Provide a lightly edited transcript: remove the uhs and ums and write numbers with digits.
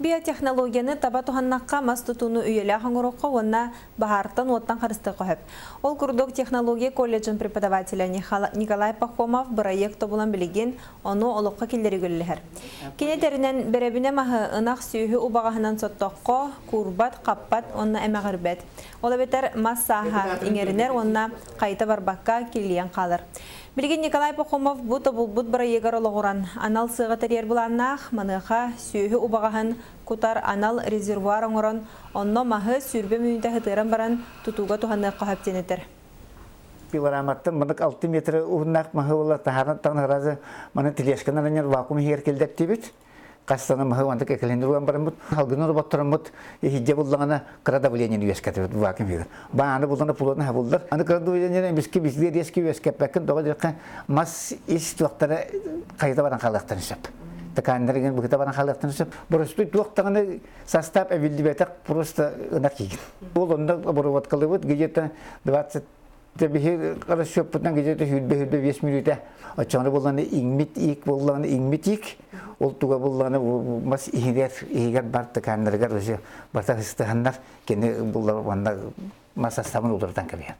Биотехнологияны таба туһаннахха мас тутууну үйэлээх оҥоруохха уонна баһаартан уоттан харыстыахха сөп. Ол курдук технология колледжын преподавателэ Николай Пахомов бырайыак тобулан билигин ону олоххо киллэрии үлэлэһэр. Кини этэринэн, бэрэбинэ маһы ынах сүөһү убаҕаһынан соттоххо, куурбат, хаппат уонна эмэҕирбэт. Ол эбэтэр мас сааһа иҥэринэр уонна хайыта барбакка киллийэн хаалар. Билигин Николай Пахомов бу тобулбут бырайыагар олоҕуран, анал сыаҕы тэрийэр былааннаах, маныаха сүөһү убаҕаһын кутар анал резервуар оҥорон, онно маһы 20 мүнүүтэ сытыаран баран тутууга туһаныахха сөп диэн этэр. Пилораматтан маннык 6 метр уһуннаах маһы була таһааран таҥаразы маны тележканан анньар вакуум иһигэр киллэртибит. Хастана маһы онтук экэлин уруан бараммыт, халгын роботтороммут иһидьэ буллаҕына кыра давлениены үөскэтибит вакуум иһигэр. Бааны буллана пулуотун хабыллар. Аны кыра давлениены эмискэ бизлиэ резки үөскэппэккин тоҕо диэххэ мас ис туохтара хайыта баран хаалыахтарын сөп. Такааннар игин быһыта баран хаалыахтарын сөп. Боростуй туох даҕаны состав эбиллибэтэх просто ынах киигин. Ол онно обработкалыбыт где-то 20 биһи расчеппутунан где-то сүүрбэ 5 мүнүүтэ оччоҕуна булланы иҥмит иик булланы иҥмит иик ол туга булланы мас иһигэр иһигэр бар тыкааннарыгар уже барта хыстыһаннар кини булла уонна мас составын уларытан кэбиһэр.